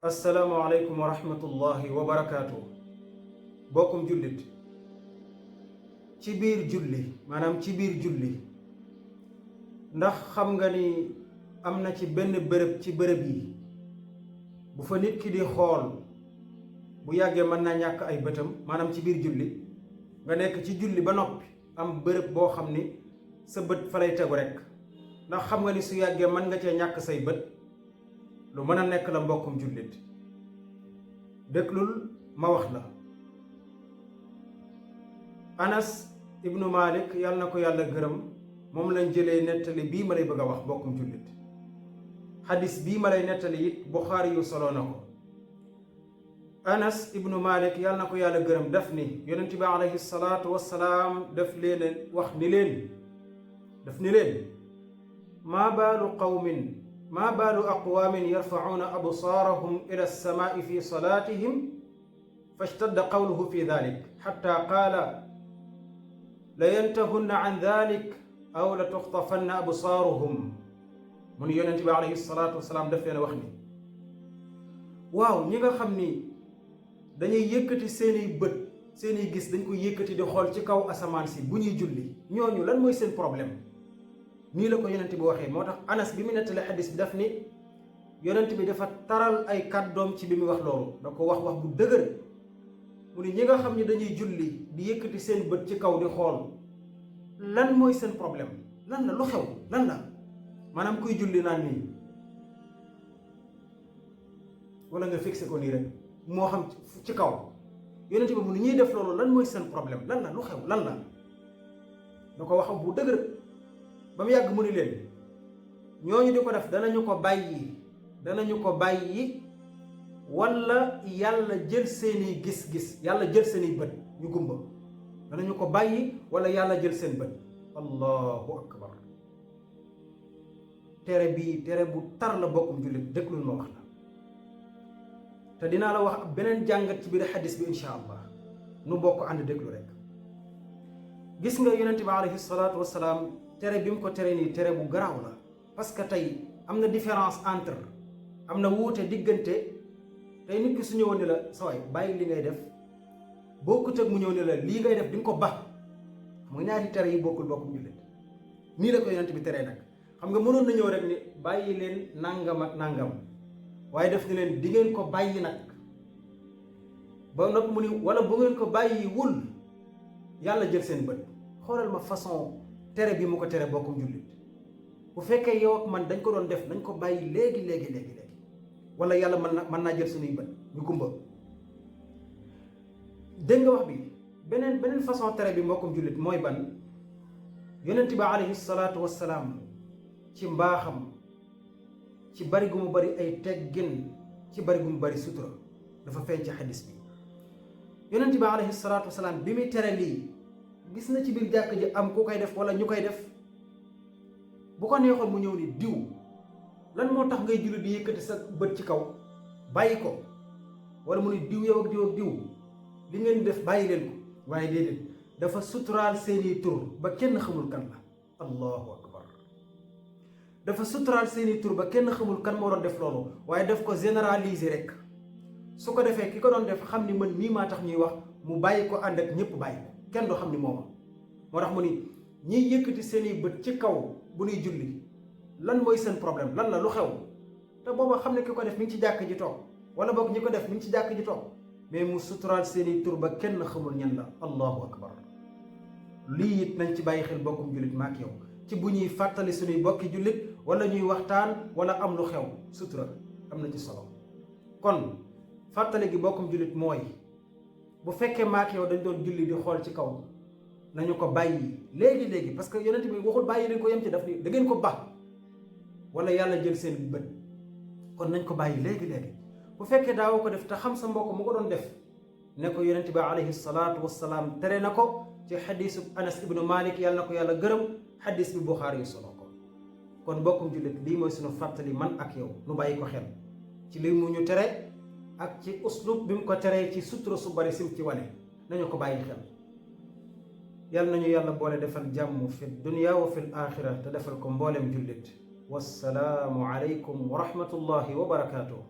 asalaamaaleykum wa rahmatullahi wa barakaatu. bokkum jullit ci biir julli maanaam ci biir julli ndax xam nga ni am na ci benn bërëb ci bërëb yi bu fa nit ki di xool bu yàggee mën naa ñàkk ay bëtam maanaam ci biir julli nga nekk ci julli ba noppi am bërëb boo xam ni sa bët fa lay tegu rekk ndax xam nga ni su yàggee mën nga cee ñàkk say bët. lu mën a nekk la mbokkum jullit déglul ma wax la Anas ibnu Malik yàlla na ko yàlla gërëm moom lañ jëlee nettali bii ma lay bëgg a wax mbokkum jullit xadis bii ma lay nettali it Buxaari yu solo na ko Anas ibnu Malik yàlla na ko yàlla gërëm daf ni yonent bi alayhi salaatu wassalaam daf ni leen maa baalu qawmin ما بال أقوام يرفعون أبصارهم إلى السماء في صلاتهم فاشتد قوله في ذلك حتى قال لينتهن عن ذلك أو لتخطفن أبصارهم من يونس عليه الصلاة والسلام daf leen wax ni waaw ñi nga xam ni dañuy yëkkati seeni bët seeni gis dañ ko yëkkati di xool ci kaw asamaan si bu ñuy julli ñooñu lan mooy seen problème nii la ko yonent bi waxee moo tax Anas bi mu nettali xadis bi daf ni yonent bi dafa taral ay kàddoom ci bi mu wax loolu da ko wax bu dëgër mu ni ñi nga xam ni dañuy julli di yëkkati seen bët ci kaw di xool lan mooy seen problème lan la lu xew lan la maanaam kuy julli naan nii wala nga fixé ko nii rek moo xam ci kaw yonent bi mu ni ñuy def loolu lan mooy seen problème lan la lu xew lan la da ko wax bu dëgër ba mu yàgg mu ni leen ñooñu di ko def danañu ko bàyyi wala yàlla jël seeni gis-gis yàlla jël seeni bët ñu gumba danañu ko bàyyi wala yàlla jël seen bët allahu akbar tere bii tere bu tar la bokkum jullit déglul ma wax la te dinaa la wax beneen jàngat ci biir xadis bi insha allah nu bokk ànd déglu rek gis nga yonente bi alayhi salaatu wassalaam tere bi mu ko tere nii tere bu garaaw la parce que tey am na différence entre am na wuute diggante tey nit ki su ñëwoon ne la saway bàyyi li ngay def bokkut ak mu ñëw ne la lii ngay def di nga ko ba xam nga ñaari tere yi bokkul bokkum jullit nii la ko yonent bi teree nag xam nga mënoon na ñëw rek ni bàyyi leen nangam ak nangam waaye def ni leen di ngeen ko bàyyi nag ba nag mu ni wala bu ngeen ko bàyyi wul yàlla jël seen bët xoolal ma façon tere bi mu ko tere bokkum jullit bu fekkee yow ak man dañ ko doon def nañ ko bàyyi léegi wala yàlla mën naa jël suñuy bët ñu gumba dégg nga wax bi beneen façon tere bi mbokkum jullit mooy ban yonent bi alayhi salaatu wassalaam ci mbaaxam ci bari gu mu bari ay teggin ci bari gu mu bari sutura dafa feeñ ci xadis bi yonent bi alayhi salaatu wassalaam bi muy tere lii gis na ci biir jàkk ji am ku koy def wala ñu koy def bu ko neexoon mu ñëw ni diw lan moo tax ngay julli di yëkkati sa bët ci kaw bàyyi ko wala mu ni diw yow ak diw ak diw li ngeen def bàyyi leen ko waaye déedéet dafa suturaal seeni tur ba kenn xamul kan la allahu akbar dafa suturaal seeni tur ba kenn xamul kan moo doon def loolu waaye daf ko généraliser rek su ko defee ki ko doon def xam ni man mii maa tax ñuy wax mu bàyyi ko ànd ak ñëpp bàyyi ko kenn doo xam ni mooma moo tax mu ni ñiy yëkkati seeni bët ci kaw bu ñuy julli lan mooy seen problème lan la lu xew te booba xam ne ki ko def mi ngi ci jàkk ji toog wala boog ñi ko def mi ngi ci jàkk ji toog mais mu suturaal seeni tur ba kenn xamul ñan la allahu akbar lii it nañ ci bàyyi xel bokkum jullit maak yow ci bu ñuy fàttali suñuy bokki jullit wala ñuy waxtaan wala am lu xew sutura am na ci solo kon fàttali gi bokkum jullit mooy bu fekkee maak yow dañ doon julli di xool ci kaw nañu ko bàyyi léegi parce que yonent bi waxul bàyyi leen ko yem ci daf ni da ngeen ko ba wala yàlla jël seen bët kon nañ ko bàyyi léegi bu fekkee daawoo ko def te xam sa mbokk mu ko doon def ne ko yonent bi alayhi salaatu wassalaam tere na ko ci xadiisu Anas ibnu Malik yàlla na ko yàlla gërëm xadiis bi Buxaari yu solo ko kon mbokkum jullit lii mooy sunu fàttali man ak yow nu bàyyi ko xel ci li mu ñu tere ak ci uslub bi mu ko teree ci sutura su bari sim ci wane nañu ko bàyyi xel yàlla nañu yàlla boole defal jàmm fi dunya wa fi l-aaxira te defal ko mboolem jullit wassalaamu aleykum wa rahmatullahi wa barakaatuh